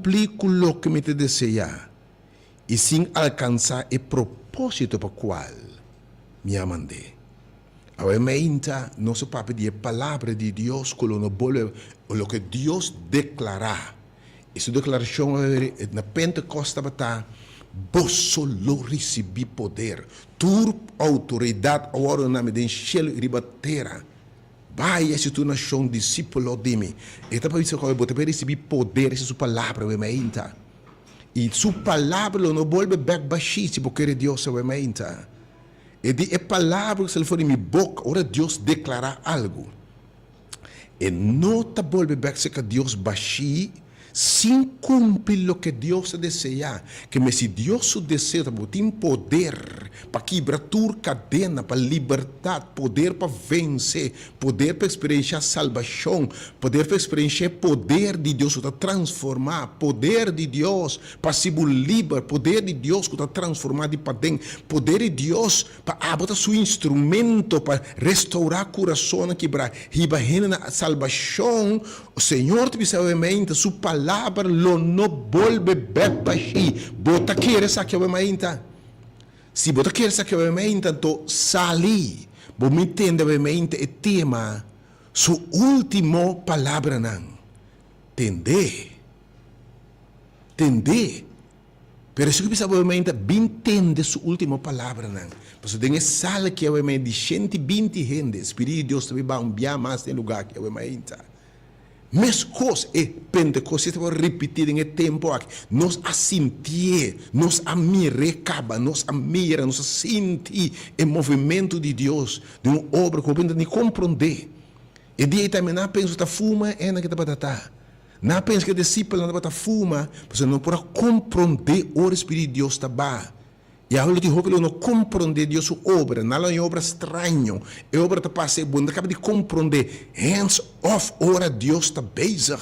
kumpli ku loke mi ta deseá i sin alkansá e propósito pa kual mi a mand'é. Awe meinta nos a papia di e Palabra di Dios ku lo no bolbe, loke Dios deklará. I su deklarashon na Pentekòst tabata, Boso lo risibí poder. Tur outoridat a wòrdu na mi den shelu i riba tera. Bai hasi tur nashon disípulo di mi. E ta pa bisa ku bo ta bai risibí poder, esa su palabra awe meinta. I su palabra lo no bolbe bèk bashí si bo kere Dios awe meinta. E di e palabra ku sali for di mi boka ora Dios deklará algu. E no ta bolbe bèk serka Dios bashí sin kumpli loke Dios ta deseá. Ke mes si Dios su deseo ta pa bo tin poder pa kibra tur kadena, pa libertat, poder pa vense, poder pa eksperenshá salbashon, poder pa eksperenshá e poder di Dios ku ta transformá, poder di Dios pa hasi bo liber, poder di Dios ku ta transformá di paden, poder di Dios Pa abo ta su instrumento pa restourá kurasonnan kibrá, hiba hende na salbashon. Señor ta bisa awe mainta, Su palabra lo no bolbe bèk bashí. Bo ta kere esaki awe mainta? Si bo ta kere esaki awe mainta, anto sali. Bo mi tende awe mainta e tema, Su último palabranan. Tend'é. Tend'é. Pero esun ku bisa bo mei ta bin tende su ultimo palabranan. Pasobra den e sala ki awe mei di 120 hende, Spiritu di Dios ta biba un bia mas den e lugar ki awe mei ta. Meskos e Pentekostes tabata ripití den e tempu aki. Nos a sintié, nos a mir'é kaba, nos a mira, nos a sinti e movimentu di Dios den un obra ku hopi no ta ni komprondé. E dia ei tambe nan a pensa ku ta fuma e nan ke tabata ta. Nan a pensa ku e disipelnan tabata fuma, pasobra nan no por a komprondé ora e Spiritu di Dios ta baha. I awe lo tin hopi lo no komprondé Dios su obra. Nan lo haña obra straño. E obra ta pasa i bo no ta kaba di komprondé. Hands off ora Dios ta bezig.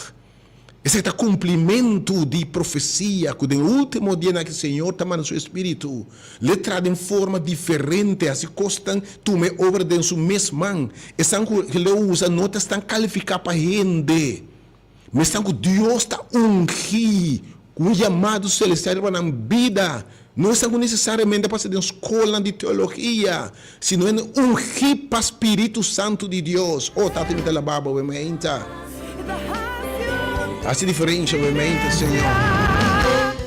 Esaki ta kumplimentu di profesia ku den último dianan aki Señor ta manda su Espíritu. Lo e traha den forma diferente, hasi kosnan tuma e obra den su mes man. Esnan ku lo e usa no ta esnan kalifiká pa hende. Mesnan ku Dios ta ungí ku un yamado selestial riba nan bida, no esnan ku nesesariamente a pasa den skolnan di teologia, sino hende ungí pa spiritu santu di Dios. O Tata, mi ta alabá Bo awe-meinta. Hasi diferensha awe-meinta, Señor.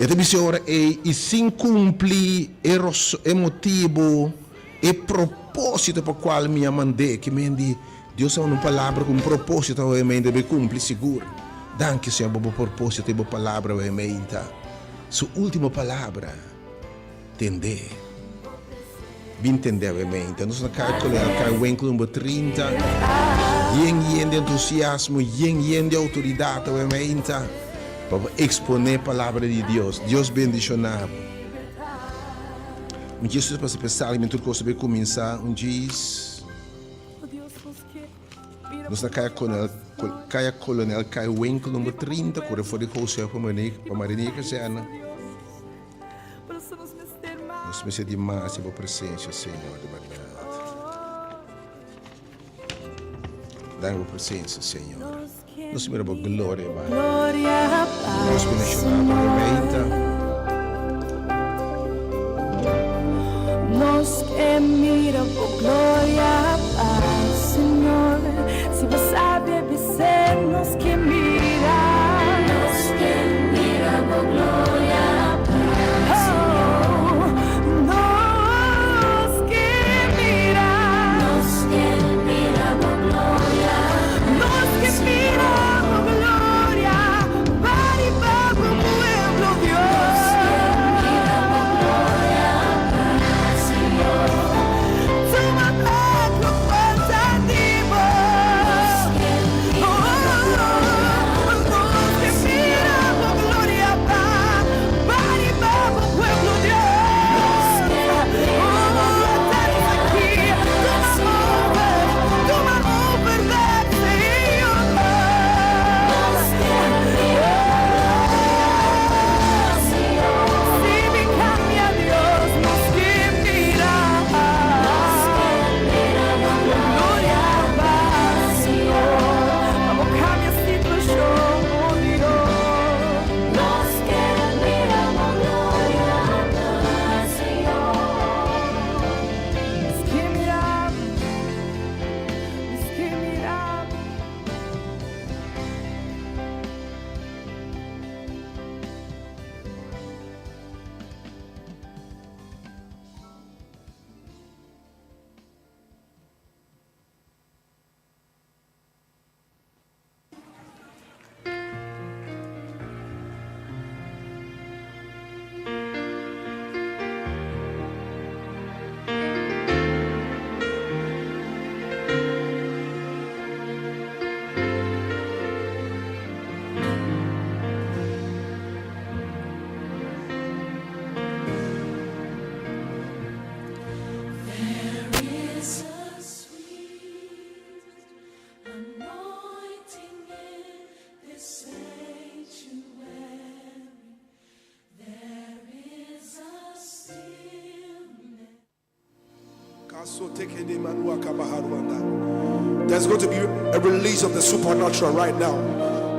E ta bisa e ora ei, i sin kumpli e e motibu, e propósito pa kual mi a mand'é, ki men di, Dios a manda un palabra ku un propósito awe meinta debe kumpli sigur. Danki Señor pa bo propósito i bo palabra awe meinta. Su último palabra, tend'é. Bin tend'é awe meinta. Nos na Kai Kolonel Kai Winkel number 30. Yen yen di entusiasmo, yen yen di outoridat awe meinta pa bo eksponé palabra di Dios. Dios bendishoná bo. Mi djis pasa pensá mi tur kos ta bai kuminsá un djis. Nos na Kaya Kolonel, Kaya Kolonel Kai Winkel number 30, kore for di José pa Marinier Kazerne. Nos mester di mas di bo presencia, Señor, di berdad. Dame bo presencia, Señor. Nos mira bo gloria ba. Nos bendiciona bo meinta. Nos ke mira bo gloria pa Señor. Si bo sabe bis'é nos ke mira. Nos ke mira bo gloria pa Señor. Nos ke mira. Nos ke mira bo gloria. Nos ke mira bo gloria pa riba bo pueblo Dios. Nos ke mira bo gloria pa Señor. Tuma. There's going to be a release of the supernatural right now.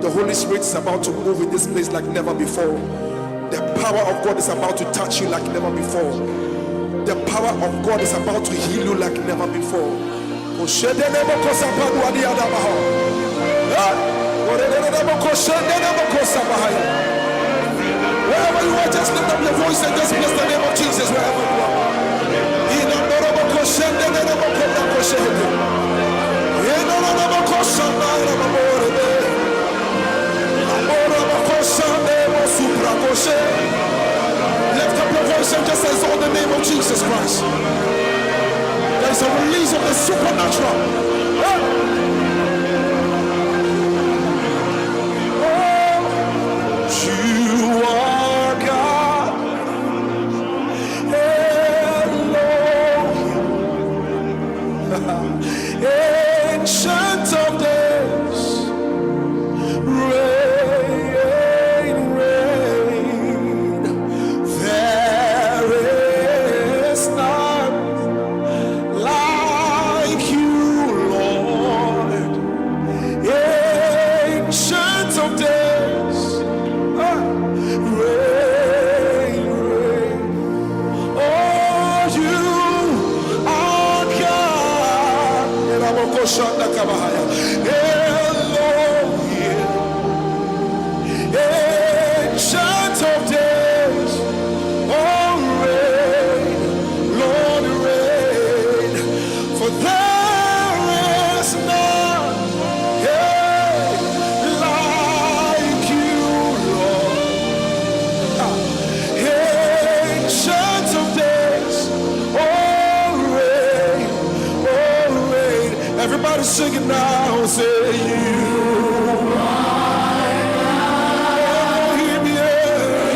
The Holy Spirit is about to move in this place like never before. The power of God is about to touch you like never before. The power of God is about to heal you like never before. Wherever you are, just lift up your voice and just bless the name of Jesus wherever you are. Lift up your voice and just exalt the name of Jesus Christ. There is a release of the supernatural. Oh, you are God. Elohim. Ancient of days. Reign, reign. There is none like you, Lord. Ancient of days. Reign, reign. Oh, you are God. Elohim. Ancient of days. Oh, reign, Lord, reign. For there is none, yeah, like you, Lord. Ancient of days, oh, reign, oh, reign. Everybody sing it now, say you. Elohim, yeah.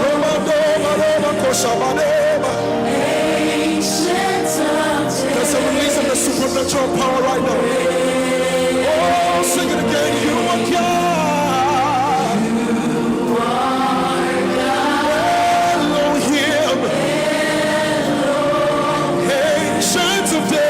Romadoma, There's a release of the supernatural power right now. Oh, sing it again. You are God. Elohim. Ancient of days.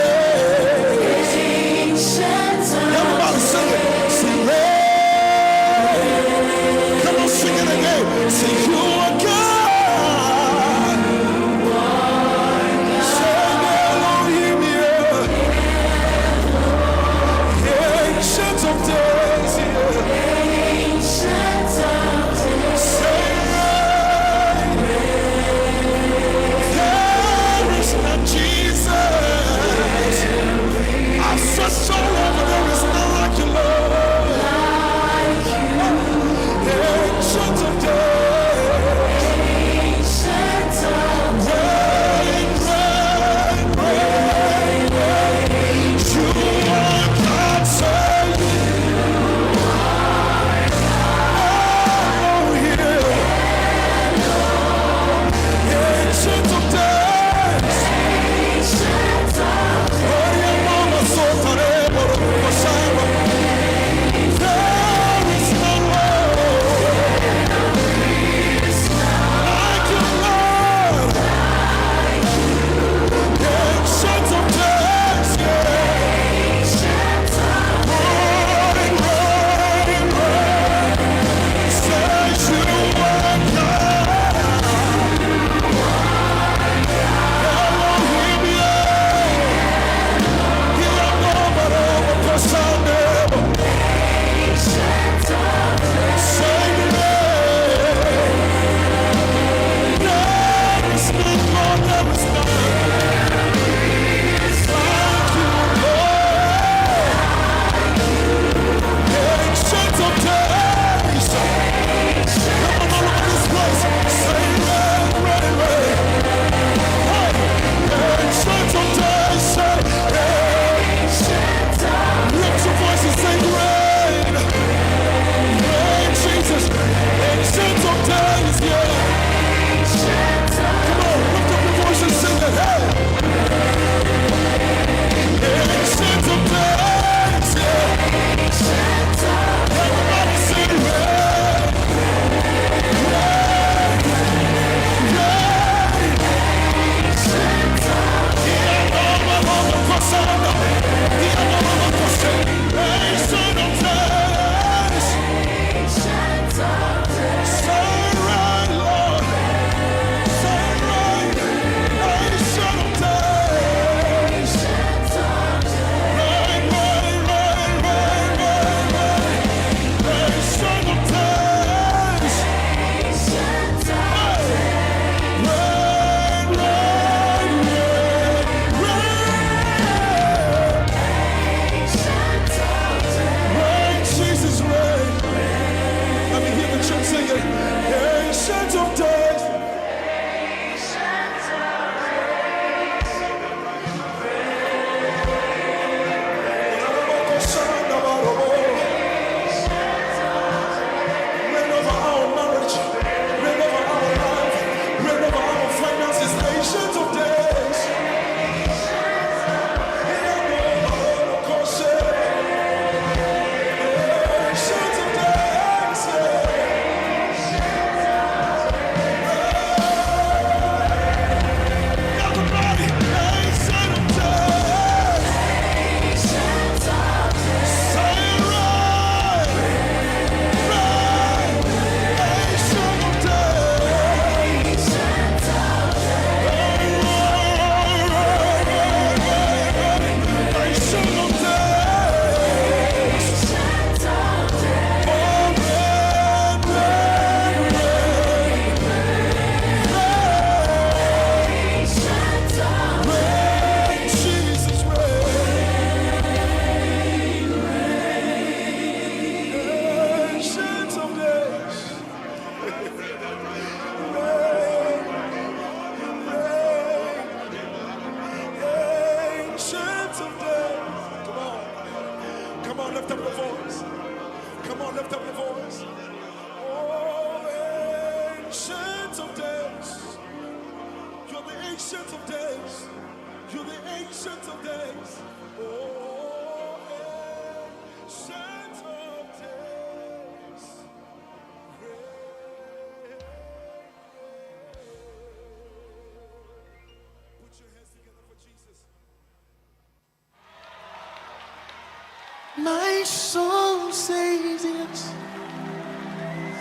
My soul says yes,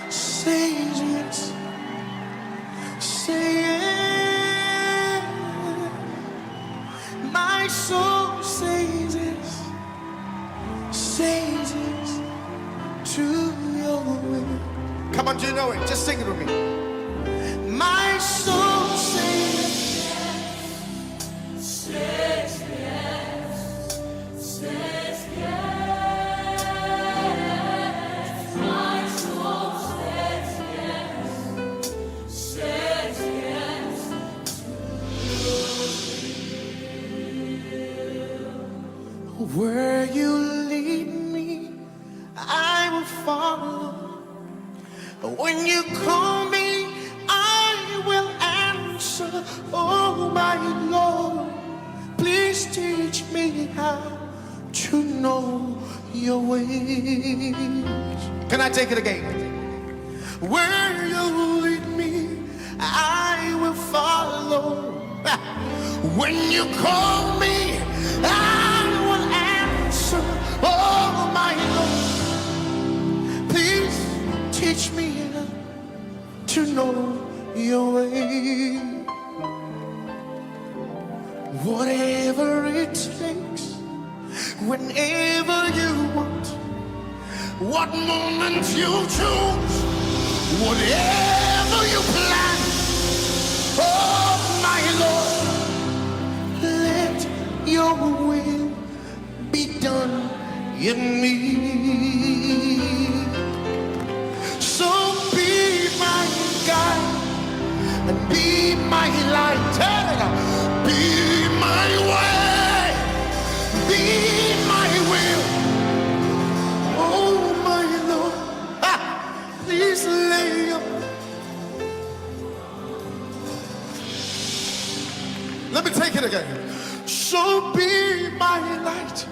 says yes, say yes. My soul says yes, says yes to your will. Come on, do you know it? Just sing it with me. My soul says Says yes, says yes. My soul says yes, says yes. Where you lead me, I will follow. When you call me, I will answer. Oh, my Lord, please teach me how to know your ways. Can I take it again? Where you lead me, I will follow. When you call me, I will answer. Oh, my Lord, please teach me to know your way. Whatever it takes, whenever you want, what moment you choose, whatever you plan, oh my Lord, let your will be done in me. So be my guide and be my light, hey, be my way, be my will. Oh my Lord, ah, please lay your. Let me take it again. So be my light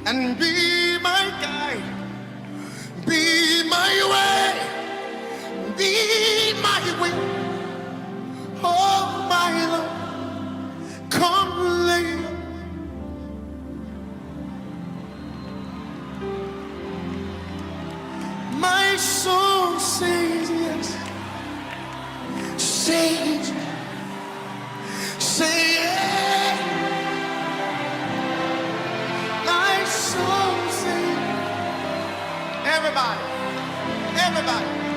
and be my guide, be my way, be my will. Oh my Lord, come lay. My soul says yes, says, say yes. My soul says, everybody, everybody.